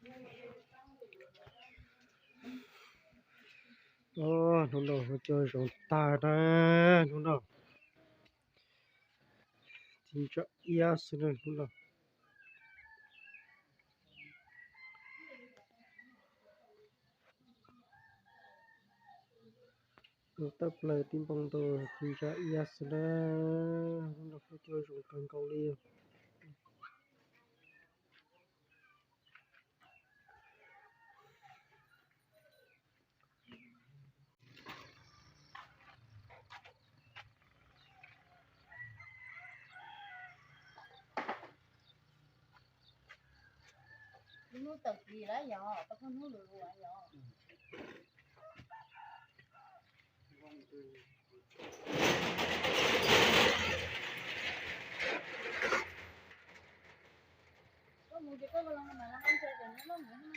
Hnub no hu cua zoo tag na, hnub no tib ntsa iab xwb na, hnub no. Ua tawj plaws tib npoo ntua tib ntsa iab xwb na, hnub no hu cua zoo kawg nkaus li. Hnub tawm kis lawm yog, tau pheej hnub lus lus yog. Koj mus ces koj los mas los nqa ntses ces nyob loj mus na.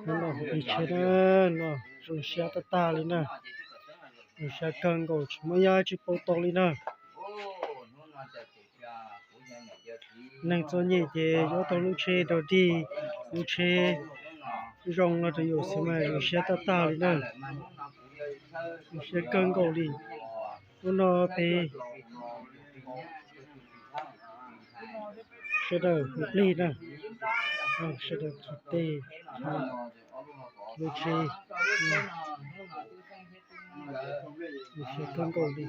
Hnub no hu plig tsheb na, no zoo siab tag tag li na. Zoo siab kawg nkaus tsis muaj yam tsis paub tau li na. Neeg txom nyem ces yuav tau lub tsheb rau dig, lub tsheb zoo no rau yus xwb mas zoo siab tag tag li na. Zoo siab kawg nkaus li. Hnub no peb sawv daws hu plig na, sawv daws hu tej lub tsheb, zoo siab kawg nkaus li.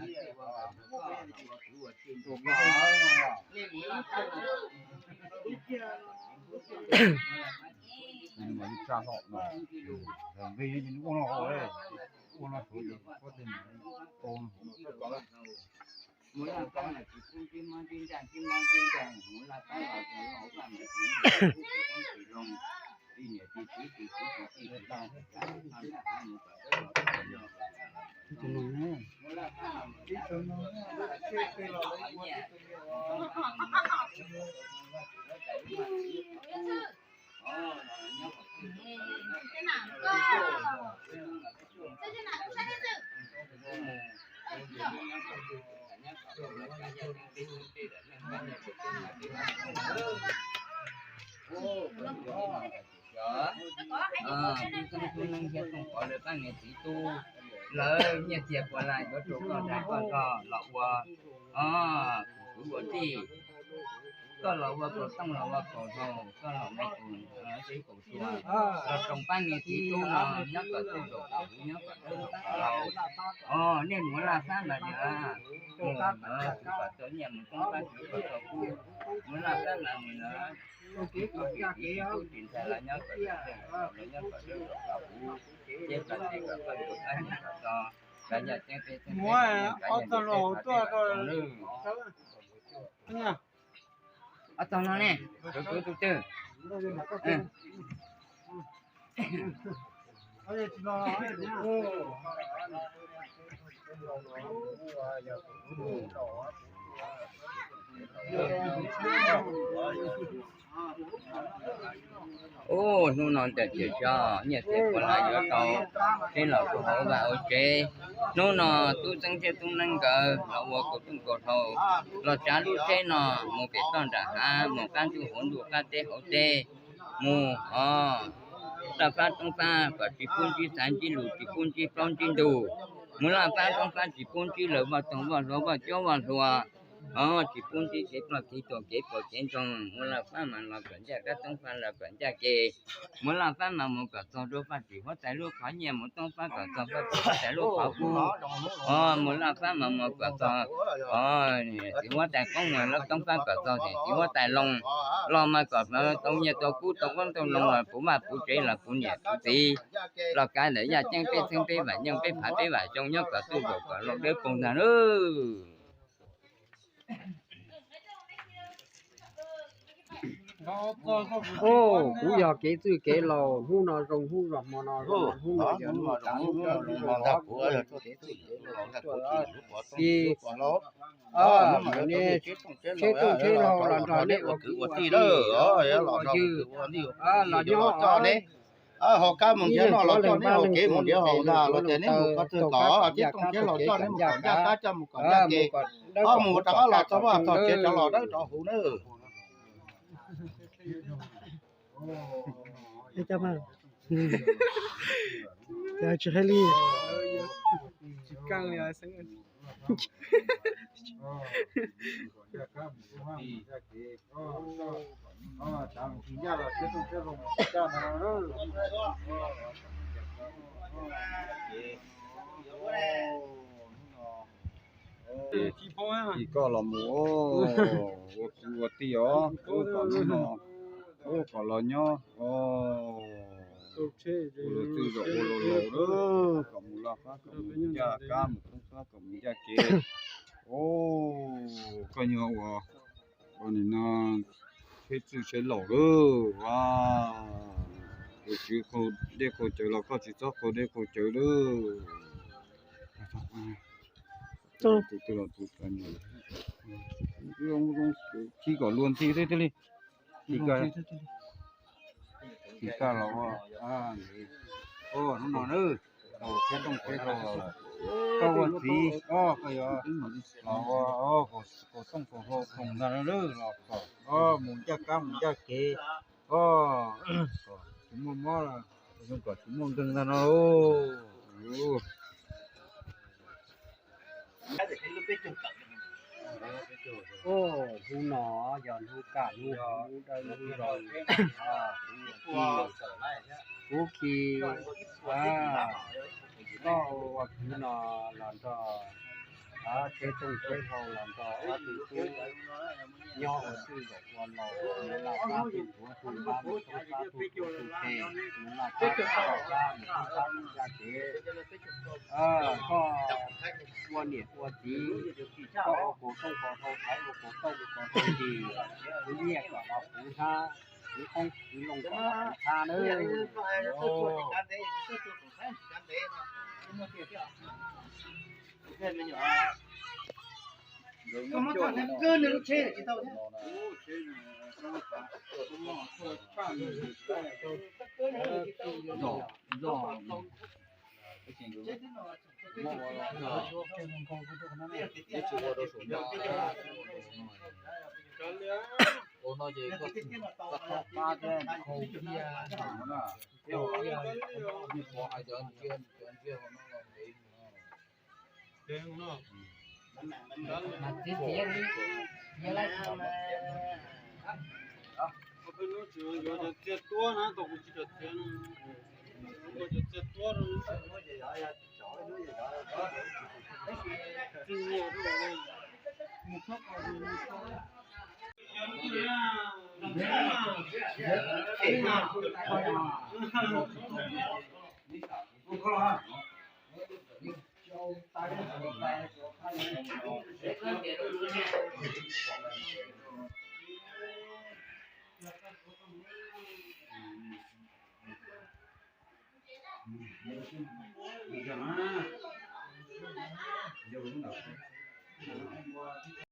Tus neeg thiab tus poj niam txiv tub lawv nyiaj txiag puas lais yuav rau koj dag koj zog los ua, kuv ua tij. Koj los ua kaum tooj los ua kaum hlau, koj los ua kaum teb kaum sua, los tsoom pab niag txiv tub no nyob kom tuj zaum kom huv, nyob kom dawb kom laus. Os, nej mus laj fab mas mus, mus kuv kom tau nyiaj mus toob fab kuv kom tau kub, mus laj fab mas mus na. Tub tsis tub tsis tub tsis ntxhais los nyob kom dawb kom laus, los nyob kom dawb kom laus huv, ces kom tes kom koj yuav kab nyiam kom txo, kav yaj ceeb peb ceeb peb, kav yaj ceeb peb phav peb vam zoo nawb. Ob tog no ne, tus twg tus twg? Ub, hnub no ntawm tiam xyov nyiaj txiag puas los yuav tau, tsheb los kuj hauv vaj hauv tsev. Hnub no tub Txeeb thiab tub Neeb nkawd los ua kaum tooj kaum hlau, los tsav lub tsheb no mus pem toj nram hav, mus qab ntuj hauv ntuj qab teb hauv teb, mus os, laj fab toob fab kom tsis pub ntsib xaiv ntsib lus, tsis pub ntsib plaub ntsib ntug, mus laj fab toob fab tsis pub ntsib lawv vaj toog vaj hluas vaj cob vaj hluas, os, tsis pub ntsib kev ploj kev tuag kev pom kev ntsoog, mus laj fab mas los kom ncaj kab toob fab los kom ncaj ke, mus laj fab mas mus kom txog rau faj tim huab tais lub qhov nyiaj, mus toob fab kom txog faj tim huab tais lub qhov kub, os, mus laj fab mas mus kom txog, os, tim huab tais qoob mas lub toob fab kom txog tim huab tais loo, los mas kom tau nyiaj tau kub tau qoob tau loo los puv vaj puv tsev los puv niam puv txiv, los kav ntawm yaj ceeb peb txheeb peb vam nyooj peb phav peb vam zoo nyob kom tuj zaum kom laus dawb paug ntag nawb. Os, kuv yog kev txwj kev laus, hnub no zoo hnub zos hmo no zoo hnub no yog hnub no zoo hnub no zoo hnub no kuv yog kev txwj kev laus, kuv tsis yuav pov txooj tsis yuav pov hlau. Hnub no yog tsheb tooj tsheb hlau los nrog nej ua kwv ua tij lawm, los nrog ua kwv ua tij, los nyob coj neb ho kab mus nrhiav noj los coj neb haus, kev mus nrhiav haus ntag los tias neb mus qhov twg kom tsheb tooj tsheb hlau coj neb mus kom ncaj kab coj mus kom ncaj ke, ho mus rov qab los txog vaj txog tsev rov los dawb rov huv nawb. Tsis hais li. Tim koj los mus ua kwv ua tij os, ub, kom hnub no, ub, kom los nyob, ua luag txwj zaum ua luag laus lawm, kom mus laj fab kom mus ncaj kab, mus toob fab kom mus ncaj kev. Os, koj nyuag ua, ua nim no tsheb txwj tsheb laus lawm, tus tswv qaug dej qaug cawv los koj tsis txhob qaug dej qaug cawv lawm. Tus twg los tus, khib kom luag nthi xwb thiaj li. Tim koj, tim koj los ua, hnub no na, tau tsheb tooj tsheb hlau los, koj ua txiv, koj yuav los ua kaum tooj kaum hlau khoom ntag na, los kom mus ncaj kab mus ncaj kev, kom tsis muaj mob, kom tsis muaj nkeeg ntag no. Hnub no yog hnub kaj hnub huv hnub dawb hnub zoo, kuv ua tij, kuv khi koj ua kwv no los nrog tsheb tooj tsheb hlau los nrog ob tug tub nyob ua txwj zaum ua laus, mus laj fab tug puav tug npab, mus toob fab tug tuav tug pem, mus laj fab tug koj fab mus toob fab tus ncaj kev. Koj ua niam ua txiv, koj ua kaus tooj kaus hlau thaiv, ua kaus tooj ua kaus hlau ntim, kuv nyiaj kom los puv hnab, kuv qoob kuv loo kom los puv hnab nawb. Peb hnub tsis yuav cov txiaj tuab na, tau kuv tsis cov txiaj no, cov txiaj tuab rau. Txiaj nyiaj rau.